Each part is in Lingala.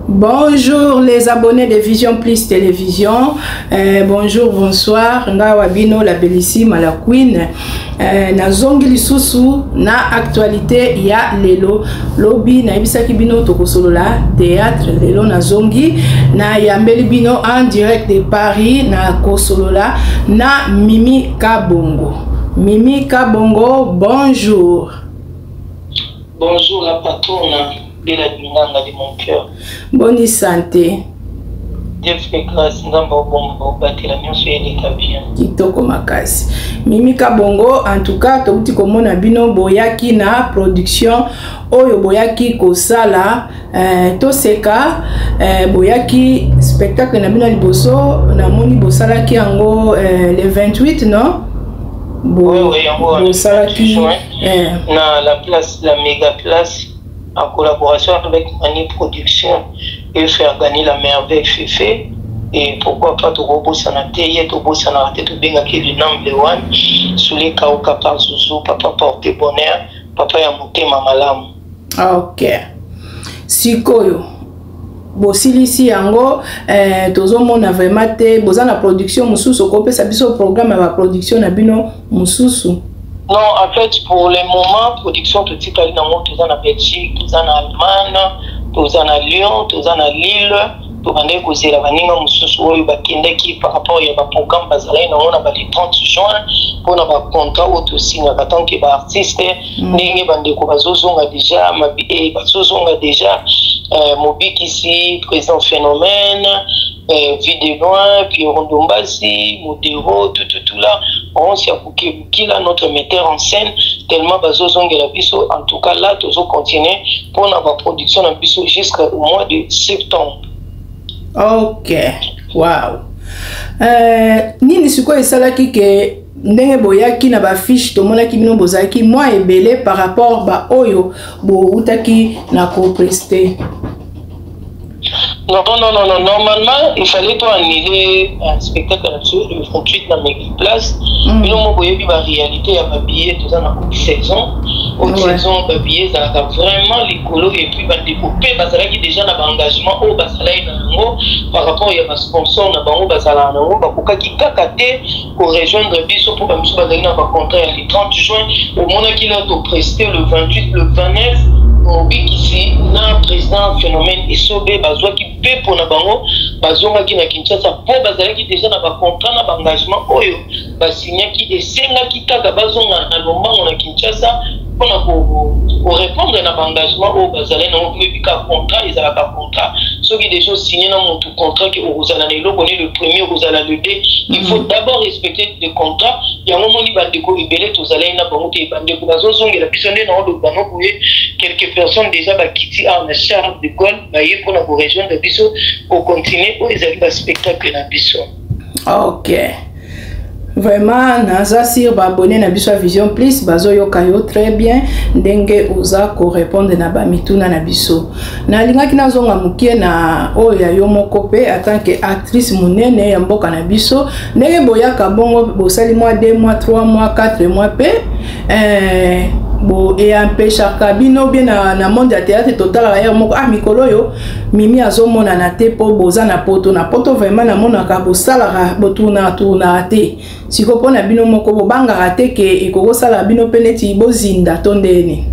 Bonjour les abonnés de Vision Plus Télévision. Bonjour, bonsoir. Nga wa bino la bellissime la queen. Nazongi lisusu na actualité ya lelo. Lobi nayebisaki bino tokosolola théâtre lelo nazongi na yambeli bino en direct de Paris na kosolola na Mimi Kabongo. Mimi Kabongo, bonjour. Bonjour la patronne Bella Dinganga de mon cœur. Bonne santé. Dieu fait grâce, Nzambe obomba obatela nyonso eleka bien. Kitoko makasi. Mimi Kabongo, en tout cas, touti komona bino boyaki na production oyo boyaki kosala toseka boyaki spectacle na bino ya liboso, namoni bosalaki yango le 28, non? Oui, yango bosalaki na la place, la méga place, en collaboration avec Mani Production et faire gagner la merveille Fefe. Et pourquoi pas tokobosana te ye, tobosanaka te, tobengaki le number one Sule Kauka par Zuzu, papa porte bonheur, papa ya motema malamu. Ok, sikoyo bosilisi yango, tozomona vraiment te boza na production mosusu. Okopesa biso programme ya baproduction na bino mosusu? Non, en fait, pour le moment, production totikali nango, toza na Belgique, toza na Allemagne, toza na Lyon, toza na Lille. Tobandaki kozela baninga mosusu oyo bakendaki par rapport ya baprogramme bazalaki nango na bale 30 juin mpona bacontrat oyo tosignaka tant que baartiste. Ndenge bandeko bazozonga déjà, bazozonga déjà, Mobikisi, président Phénomène, Vie de loin, Pierre Ndombasi, Modero, tout tout tout là, Onsi ya Kukebukila, notre metteur en scène, tellement bazozongela biso. En tout cas là, tozocontinue mpona baproduction na biso jusqu'au mois de septembre. Ok, wow. Nini sikoyo esalaki ke ndenge boyaki na bafiche, tomonaki bino bozalaki mwa ebele par rapport baoyo boutaki na koprester? Non, non, non, non. Normalement, il fallait pas annuler un spectacle là-dessus, le 28 na Mega Place. Bino moko boyebi ba réalité ya ba billet, toza na haute saison. Haute saison, ba billet ezalaka vraiment likolo et puis bandeko mpe bazalaki déjà na ba engagement oyo bazalaki na yango par rapport ya ba sponsor na bango bazalaka na yango, bakokaki kaka te korejoindre biso mpo bamisu bazalaki na bacontrat ya le 30 juin. Omonaki na topreste le 28, le 29, Mobikisi na président Phénomène Esobe bazwaki mpe mpo na bango bazongaki na Kinshasa mpo bazalaki déjà na bacontrat na baengagement oyo basignaki, esengaki kaka bazonga na lombango na Kinshasa mpona korépondre na baengagement oyo bazalaki nango. Oyebi kaka, contrat ezalaka contrat. Soki déjà osigne na motu contrat ke okozala na eloko ne le premier, okozala le deux, il faut d'abord respecter le contrat. Yango moni bandeko ebele tozalaki na bango te, bandeko bazozongela biso nde naoloba no boye. Quelques personnes déjà bakiti awa na Charles de Gaulle, baye mpona korejoindre biso, kocontinue oyo ezali baspectacle na biso. Ok, vraiment naza sur baabonné na biso ya Vision Plus bazoyoka yo très bien ndenge oza korépondre na bamituna na biso. Nalingaki nazonga mokie na oyo ya yo moko mpe en tant que actrice monene ya mboka na biso. Ndenge boyaka bongo, bosali mwa 2 mois, 3 mois, 4 mois mpe bo eempêchaka bino bien na monde ya théâtre? Totalaka ye moko, ah, mikolo oyo Mimi azomonana te mpo boza na Poto. Na Poto vraiment namonaka bosalaka, botournaka tournaka te. Sikoyo mpo na bino moko, bobangaka te ke ekokosala bino mpe neti bozinda to ndeni?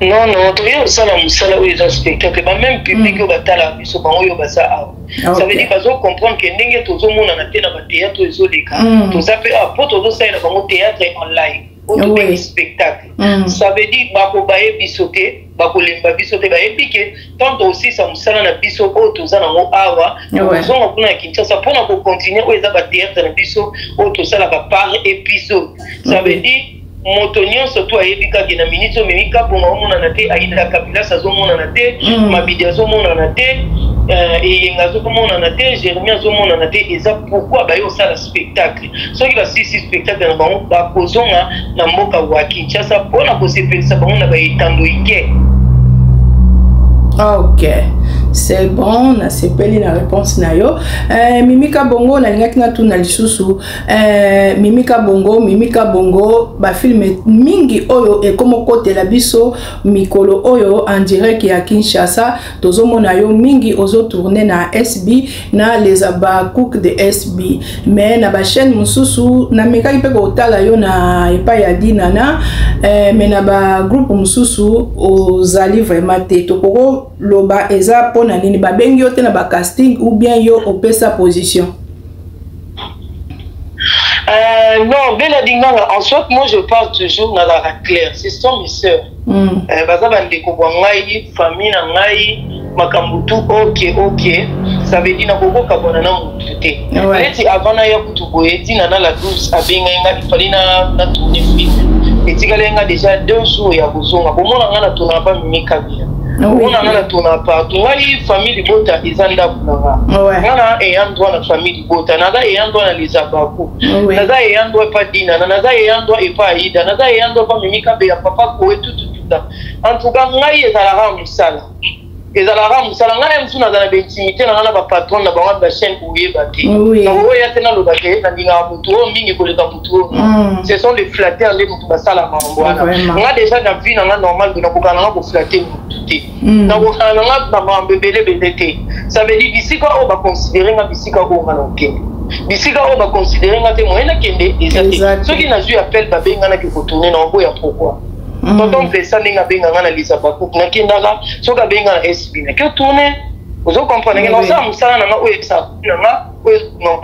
Non, non, toye kosala mosala oyo eza spectacle. Bameme public oyo batalaka biso, bango oyo baza awa, ça veut dire bazocomprendre ke ndenge tozomonana te na bathéâtre oyo ezoleka, toza mpe awa mpo tozosalela bango théâtre en live oyo tobengi spectacle. Ça veut dire bakobaye biso te, bakolemba biso te. Bayebi ke tant tosisa mosala na biso oyo toza nango awa, tozonga kuna ya Kinshasa mpona kocontinue oyo eza bathéâtre na biso oyo tosalaka par épisode. Ça veut dire moto nyonso to ayebi kaka na minute oyo Mimi Kabongo aomonana te, Aida Kapilas azomonana te, Mabidi azomonana te, Eyenga azomonana te, Jérémi azomonana te, eza pourquoi baye kosala spectacle. Soki basilisi spectacle na bango, bakozonga na mboka wa Kinshasa mpona kosepelisa bango na baetando ike. Ok, c'est bon, nasepeli na réponse na yo. Mimi Kabongo, nalingaki natuna lisusu. Mimi Kabongo, Mimi Kabongo, bafilm mingi oyo ekoma okotela biso mikolo oyo en direct ya Kinshasa, tozomona yo mingi ozotourne na SB, na Les Abakouk de SB, mais na bachaîne mosusu namekaki mpe kotala yo na epai ya Dinana, mais na bagroupe mosusu ozali vraiment te. Tokokoloba eza mpona nini? Babengi yo te na bacasting ou bien yo opesa position? Non, Bella Dinganga, en soit, moi je parle toujours dans la claire. Ce sont mes sœurs. Baza bandeko bwa ngai, famille na ngai, makambo tout, ok. Ça veut dire nakokoka bona na mutu te. Neti avant na ya kutu boye, Dina na la douce abengai nga, il fallait na tourner film. Etikali nga déjà 2 jours ya kozonga. Bomona nga na tourna pa Mimi Kabila. Bomona nga na tourna partout. Ngai famille libota eza ndako na nga. Nga na ayant droit na famille libota, naza ayant droit na les Abaku. Naza ayant droit epa Dinana, naza ayant droit epa Aida, naza ayant droit epa Mimi Kabeya, papa Koe, tout tout tout. En tout cas, ngai ezalaka mosala. Ezalaka mosala. Ngai mosusu naza na baintimité na ngai na bapatron na bango bachaîne, koyeba te. Nakoya te naloba te nalingaka motu oyo mingi koleka motu oyo. Ce sont les flatteurs nde motu basala makambo wana. Nga déjà na vie na nga normal boye, nakokana nanga koflatter motu te, nakokana nanga na makambo ebele ebele te. Ça veut dire bisika oyo baconsidere nga, bisika oyo nga na okende, bisika oyo baconsidere nga te, moyen nakende eza te. Soki nazwi appel, babenganaki kotourne na oboya, pourquoi? Tonton Vincent ndenge abenga nga na Lisa Bakup, nakendaka. Soki abenga na SB, nake otourne. Ozo comprendre ke nasala mosala na nga oyo ebisaka na nga, oyo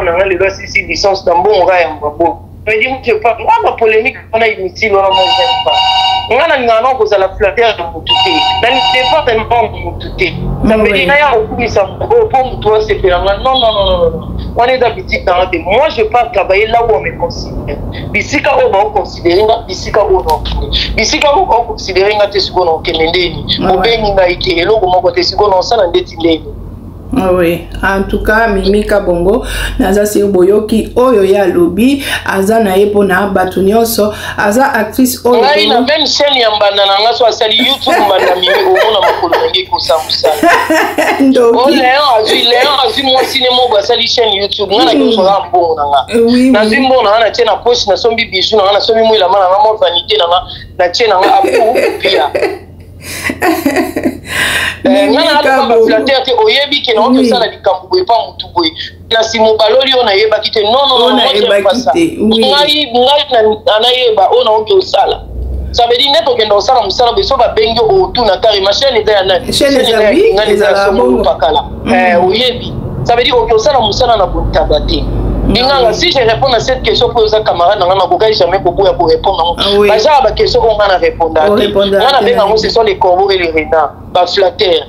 na nga lelo asisi licence na mbongo kaka ya maboko. Mais dis je pas nga bapolémique wana inutile wana, moi j'aime pas. Nga nalingaka na kozala flatteur ya motu te, nalidépendre motu te. Ça veut dire naya kokumisa oyo mpo motu asepela nga, non, non, non, non, non, wana eza bitike nanga te. Moi je pars travailler là où on me considère. Bisika oyo baoconsidere nga, bisika oyo naokende. Bisika oyo baoconsidere nga te, sikoyo naokende ndeni? Bobengi ngai te, eloko moko te, sikoyo naosala ndeti ndeni? Oui, en tout cas, Mimi Kabongo, naza sur boyoki oyo ye alobi, aza na ye mpona bato nyonso, aza actrice oyo. Ngai na même chaîne ya mbanda na nga, so asali YouTube mbanda Mimi, omona makolo nange ekosa mosala. O Léon azwi, Léon azwi mwasi ne moko asali chaîne YouTube. Nga naki ozwaka mbongo na nga, nazwi mbongo na nga, natie na poche, nasombi bijou na nga, nasombi mwelama na nga, mwa vanité na nga, natie na nga apu pia. Nga na aluka baflatter te. Oyebi ke naoki osala likambo boye pa motu boye, na nsima obaloli oyo nayebaki te. Non, non, non, ngai ngai nayeba oyo naoki osala. Ça veut dire nde tokenda kosala mosala boye, so babengi otuna carrément chaîne eza ya nani, chaîne eza ya Kingani, eza ya songolo pakala, oyebi. Ça veut dire oki osala mosala na bontaba te. Linganga, si je réponds à cette question po oza camarade na nga, nakokai jamais koboya korépondre yango. Baza baquestion oyo nga na répondre te. Nga nabenga yango, ce sont les corbeaux et les renards, baflatteurs.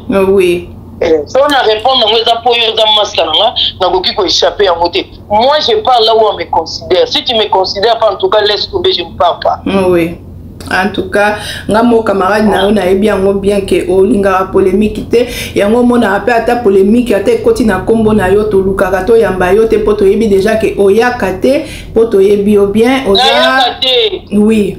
So na répondre yango eza mpo oyo eza masque na nga, nakoki koéchapper yango te. Moi je parle là où on me considère. Si tu me considères pas, en tout cas laisse tomber, je ne parle pas. Oui, en tout cas, nga mo camarade na yo, nayebi yango bien ke olingaka polémique te. Yango omonaka mpe ata polémique ata ekoti na nkombo na yo, tolukaka toyamba yo te mpo toyebi déjà ke oyaka te, mpo toyebi yo bien. Oza, oui,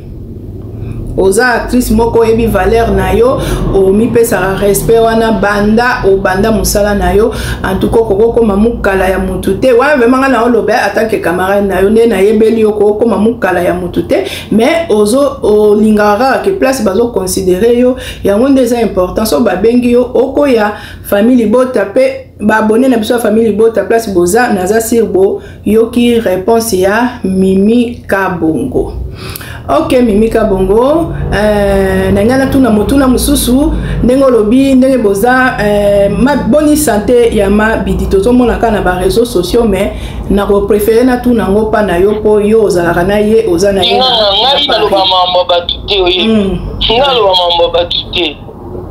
oza actrice moko oyebi valeur na yo, omipesaka respect wana banda obanda mosala na yo. En tout cas, okokokoma mokala ya motu te. Wana vraiment nga na oloba en tant que camarade na yo nde nayebeli yo, kokokoma mokala ya motu te, mais ozo olingaka kaka ke place bazoconsidere yo, yango nde eza important. So babengi yo, okoya. Famille libota mpe baabonné na biso ya famille libota, place boza, naza sur boyoki réponse ya Mimi Kabongo. Ok, Mimi Kabongo, na ngai natuna motuna mosusu. Ndenge olobi, ndenge boza, boni santé ya Mabidi? Tozomona kaka na baréseaux sociaux, mais nakopréféré natuna yango mpa na yo mpo yo ozalaka na ye, oza na ye. Ngai naloba makambo ya bato te, oyebi. Ngai naloba makambo ya bato te,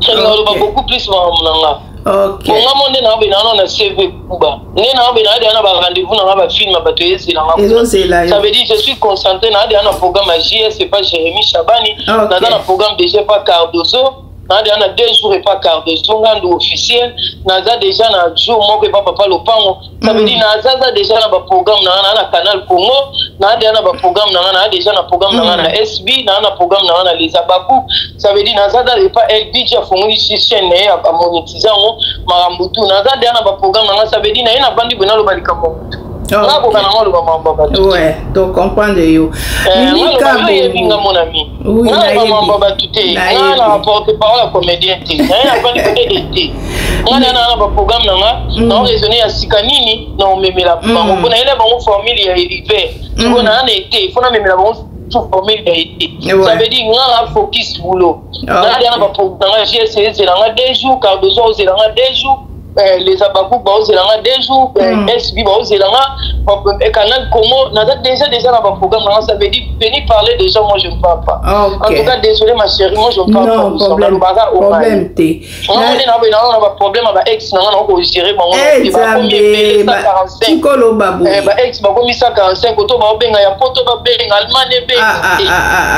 naloba beaucoup plus makambo na nga. Bonga mo nde naobe nano na CV kuba nde naobe na deya na barendez-vous nanga, bafilm ya bato ezelanga. Ezozela. Ça veut dire je suis concentré na deya na programme ya JS, c'est pas Jérémy Chabani. Naza na programme déjà pas Cardozo. Naza deja na 2 jours epa Cardozo Ngandu officiel, naza deja na jour moko epa Papa Lopango. Ça veut dire naza za deja na baprogramme na nga, naa na Canal Congo, naa deja na baprogramme na nga, naa deja na programme na nga na SB, naa na programme na nga na Les Abaku. Ça veut dire naza za epa LDG, afongoli chaîne na ye, amonétise yango, makambo tu. Naza deja na baprogramme na nga. Ça veut dire na ye navandi boye, naloba likambo ya motu, nga koka na nga oloba makambo ya bato. Ouais, to comprendre yo. Oyebi nga, mon ami, nga na bamambo bato te, nga na porte parole ya comédien te. Naye navandi kote ete nga na na baprogramme na nga, na raisonne ya sika nini na omemela bango, mpo nayela bango formule ya hiver. Sikoyo naa na ete fo namemela bango sous formule ya été. Ça veut dire nga na focus boulot, nga na baprogramme na nga. GS ezela nga 2 jours, Cardozo ozela nga 2 jours, les Abakouk baozela nga 2 jours, SB baozela nga, Canal Congo. Naza déjà na baprogramme na nga. Ça veut dire venir parler déjà, moi je ne parle pas. En tout cas, désolé ma chérie, moi je ne parle pas. Nalobaka. Problème te. Nde na na baproblème ya baex na nga, na kogérer bango. Tikoloba boye. Baex bakomi 145, oto baobenga ya poto, babenga Allemagne, ebenga te.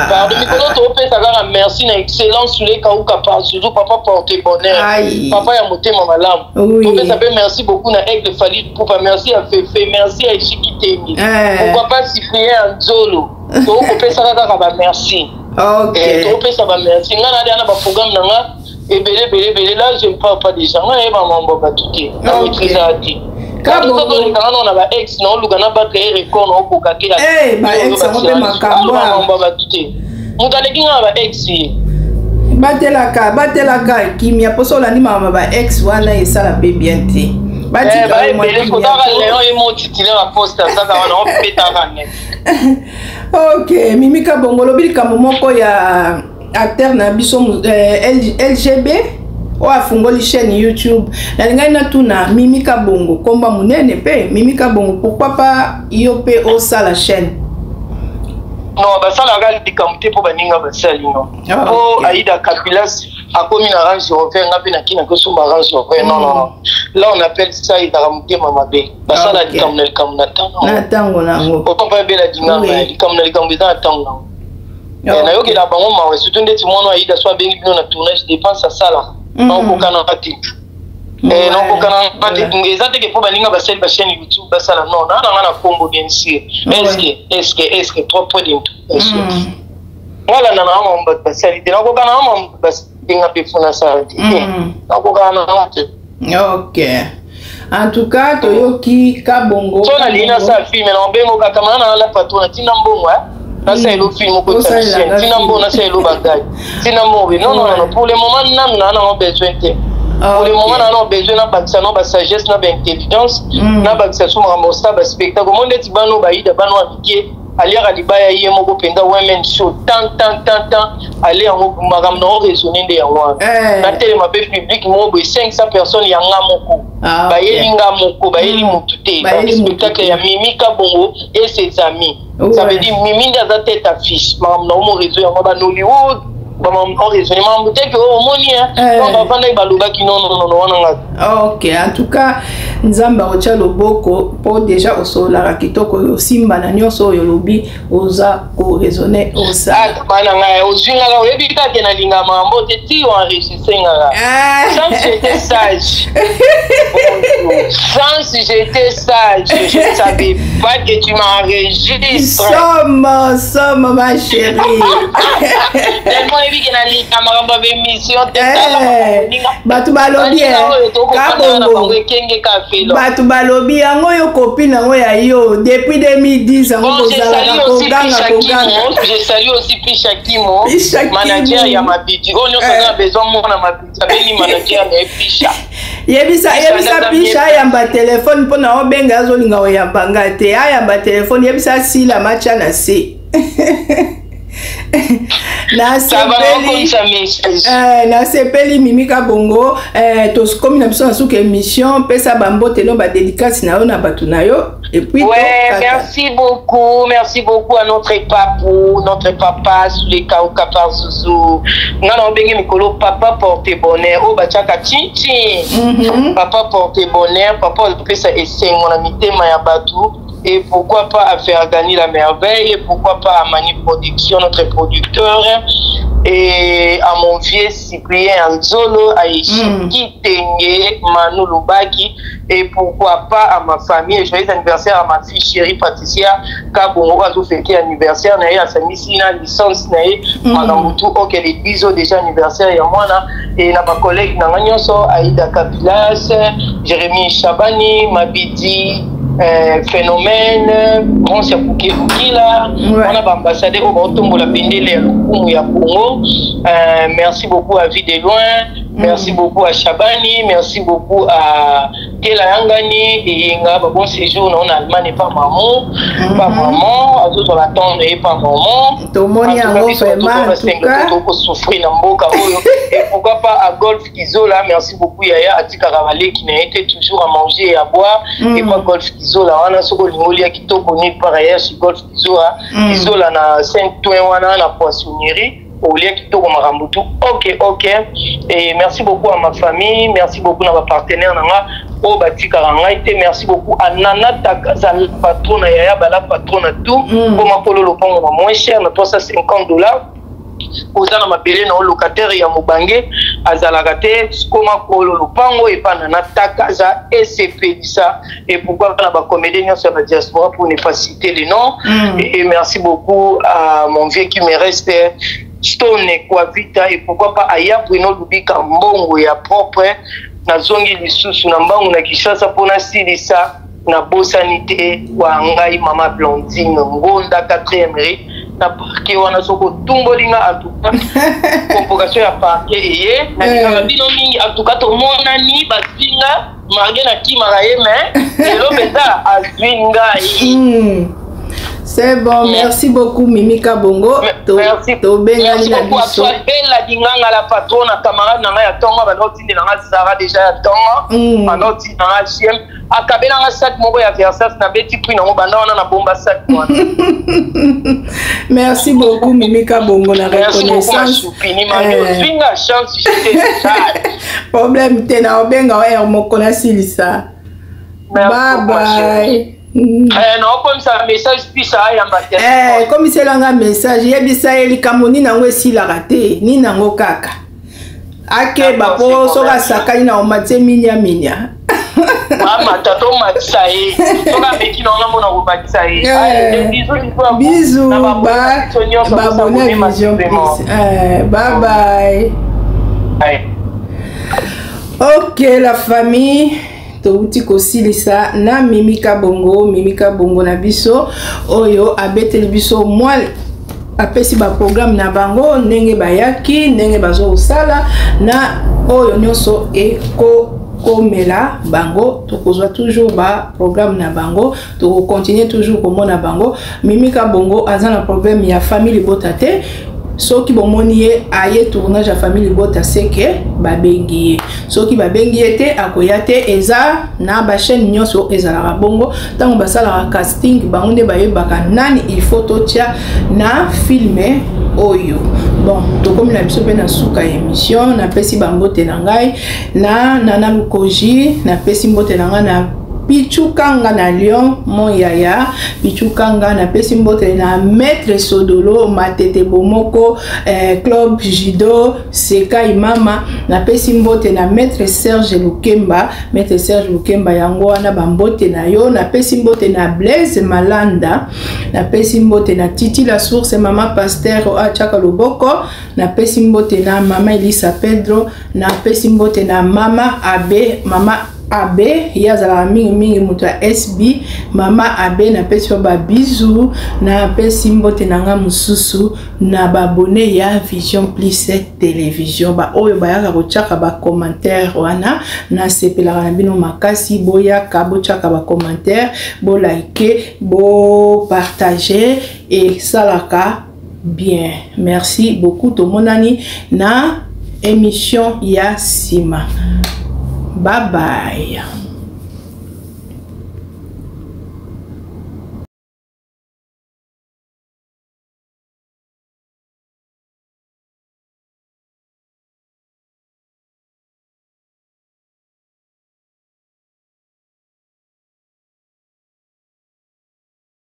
Pardon, mikolo toopesa kaka merci na excellence Sule Kauka par surtout papa porte bonheur, papa ya motema malamu. Topesa mpe merci beaucoup na Aigle Fally Ipupa, merci ya Fefe, merci ya Eshiki Tengi, pourquoi pas Cyprien Nzolo. Tokopesaka kaka bamerci, tokopesa bamerci. Ngai na na baprogramme na nga ebele ebele ebele. Là je ne parle pas déjà, ngai nayeba mambo bato te, na maîtrise te. Tolekanga nao na baex, naoluka na bacréer record, naokoka te. Mambo bato te, moto aleki nga na baex ye. Batelaka, batelaka kimia, mposo olandi makambo ba ex wana, esala mpe bien te. Baebele kotaka Leon ye mo titulaire ya poste, azaka wana, opetaka net. Ok, Mimika Bongo, olobi likambo moko ya acteur na biso LGB oyo afungoli chaîne YouTube. Nalingaki natuna Mimika Bongo, komba monene mpe Mimika Bongo, pourquoi pas yo mpe osala chaîne? Non, basalaka likambo te mpo baninga basali, non. Mpo Aida Kapilas akomi na Range Rover, nga mpe nakina kosomba Range Rover, non, non, non. Là on appelle ça ezalaka motema mabe. Basala likambo na likambo na ntango. Na ntango nango. Okompa ebela dinganga, likambo na likambo eza na ntango nango. Nayokela bango mawa, surtout ndeti mwana Aida so abengi bino na tournage, dépense asalaka, naokokanaka te, naokokanaka te. Eza teke mpo baninga basali bachaîne YouTube, basala, non. Naa nanga na kombo, bien sûr. Est-ce que est-ce que trois points d'interrogation. Nga landa na nga bato basali te, nakokana na mambo basenga mpe funa asala te, nakokana na nga te. Ok, en tout cas toyoki Kabongo. So nalingi nasala film na obengo kaka mana na la patron, natinda mbongo, nasala elo film, okotisa chaîne, tina mbongo, nasala elo bagage, tina mbongo. Non, non, non, pour le moment nanu naa nango besoin te. Pour le moment naa nango besoin nabakisa no basagesse na baintelligence, nabakisa so makambo osala baspectacle mo ndeti bano bayida, bano ya mike aliaka libaya ye moko mpenza, women show tan tan tan tan ale yango makambo na oraisonne nde yango wana. Natelema mpe public moko boye, 500 personnes ya nga moko, bayeli nga moko, bayeli motu te. Spectacle ya Mimi Kabongo et ses amis, ça veut dire Mimi nde aza tête affiche. Makambo na omo réseau yango banollywood, bamakambo oraisonne, makambo te ke omoni bavandaki balobaki, non, non, non, wana nga. Ok, en tout cas Nzambe akotya loboko, mpo déjà osololaka kitoko, oyo osimba na nyonso oyo olobi, oza koraisonne, osala. Bana ngai, ozwi ngaka, oyebi kaka nalinga makambo te ti oenregistre ngaka. Sans j'étais sage, sans j'étais sage, je ne savais pas que tu m'enregistres. Somo somo, ma chérie. Tellement oyebi ke nalinga makambo ya bémission te. Bato balobi Kabongo, bato balobi yango oyo copine yango ya yo depuis 2010, yango bozalaka koganga koganga. Je salue aussi Pisha Kimo, manager ya Mabidi. Oyo nyonso aza na besoin mwana Mabidi, abengi manager na ye Pisha. Yebisa, yebisa Pisha ayamba telefone, mpo na obenga azolinga koyamba nga te. Ayamba telefone, yebisa asila matya na se. Nasepeli, Mimi Kabongo. Tokomi na biso na suka émission. Pesa bambote no, badédicace na yo na bato na yo, et puis Ouais, merci beaucoup, merci beaucoup à notre papou, notre papa Soule Kauka par Zuzu. Nga na obenge mikolo papa porte bonheur, oyo batiaka chinchin. Papa porte bonheur, papa opesa esengo na mitema ya bato. Et pourquoi pas à Fergani la merveille, et pourquoi pas à Mani Production, notre producteur, et à mon vieux Cyprien Anzolo, à Ishiki Tenge, Manu Lubaki, et pourquoi pas à ma famille, et joyeux anniversaire à ma fille chérie Patricia Kabongo, azo fêter anniversaire, na ye asangisi na licence na ye, makambo tout, ok, les bisous déjà anniversaire ya mwana, et na ba collègue na nga nyonso, Aïda Kabilas, Jérémy Chabani, Mabidi, Phénomène, Grand Yakuke Lukila, wana ba ambassadeur oyo baotombola bendele ya lokumu ya Congo. Merci beaucoup à Vie de Loin, merci beaucoup à Chabani, merci beaucoup à Kela Yangani, Eyenga, ba bon séjour na en Allemagne pas maman, pas maman, azozwa ba temps na ye pas maman. Tomoni yango vraiment, en tout cas. Tokosouffrir na mboka oyo. Et pourquoi pas à Golf Kizola, merci beaucoup Yaya, atikaka baleki na ye te, toujours à manger et à boire. Et pas Golf Kizola wana, soki olingi olia kitoko nulle part ailleurs chez Golf Kizola, Kizola na Saint-Ouen wana na poissonnerie, olia kitoko makambo tout. Ok. Et merci beaucoup à ma famille, merci beaucoup na ba partenaire na nga oyo batikaka ngai te. Merci beaucoup à Nana Takaza, patron na Yaya Bala, patron na tout. Koma kolo lopango na moins cher na 350 $. Oza na mabele na locataire ya mobange azalaka te, koma kolo lopango epa Nana Takaza, esepelisa. Et pourquoi na bacomédien nyonso ya badiaspora, pour ne pas citer les noms. Et merci beaucoup à mon vieux qui me reste, Stone Kwavita, et pourquoi pas aya Bruno Lubika, mbongo ya propre. Nazongi lisusu na mbangu na Kinshasa mpona silisa, nabosani te wa ngai mama Blandine Ngonda, 4e rue na parquet wana. Soki otumboli nga, en tout cas convocation ya parquet eye. Nalingaka bino mingi, en tout cas tomonani. Bazwi nga marge, nakimaka ye, mais lelo mpenza azwi ngai. C'est bon, merci beaucoup Mimi Kabongo. Merci. Tobengani na biso. Bella Dinganga la patronne, camarade na ngai ya ntongo, banda otindela nga Zara déjà ya ntongo, banda otindela nga GM, akabelanga sac moko ya Versace, nabeti prix nango, banda wana nabomba sac wana. Merci beaucoup Mimi Kabongo na reconnaissance. Ozwinga chance, j'étais Problème te, na obenga oyo moko nasilisa. Bye bye. Naokomisa message pisa ayamba te. Komiselanga message, yebisa ye likambo nini yango esilaka te, nini yango kaka akeba, mpo soki asakani na omatie minia minia. Amata, tomatisa ye, soki ameki na nga mona komatisa ye. Bisous, baabonné Vision Plus. Bye bye. Ok la famille, touti kosilisa na Mimi Kabongo. Mimi Kabongo na biso oyo abeteli biso mwa, apesi baprogramme na bango, ndenge bayaki, ndenge bazokosala na oyo nyonso ekokomela bango. Tokozwa toujours baprogramme na bango, tokocontinue toujours komona bango. Mimi Kabongo aza na problème ya famille libota te. Soki bomoni ye aye tournage ya famille libota, seke babengi ye. Soki babengi ye te, akoya te. Eza na bachaîne nyonso ezalaka bongo. Ntango basalaka casting, bango nde bayebaka nani il faut totia na film oyo. Bon, tokomi na biso mpe na suka ya émission. Napesi bambote na ngai na Nana Lukoji, napesi mbote na ngai na Pichu Kanga na Lyon, mon yaya Pichu Kanga. Napesi mbote na Maître Sodolo Matete Bomoko, Club Judo Sekai Mama. Napesi mbote na Maître Serge Lukemba, Maître Serge Lukemba, yango wana bambote na yo. Napesi mbote na Blaise Malanda, napesi mbote na Titi la Source, mama pasteur atiaka loboko. Napesi mbote na mama Elisa Pedro, napesi mbote na mama Abe, mama Abe ye azalaka mingimingi moto ya SB. Mama Abe, napesi yo babisous. Napesi mbote na nga mosusu na baabonné ya Vision Plus Télévision, baoyo bayaka kotiaka bacommentaire wana. Nasepelaka na bino makasi. Boyaka botiaka bacommentaire, bolike, bopartage, esalaka bien. Merci beaucoup, tomonani na émission ya nsima. Bye bye.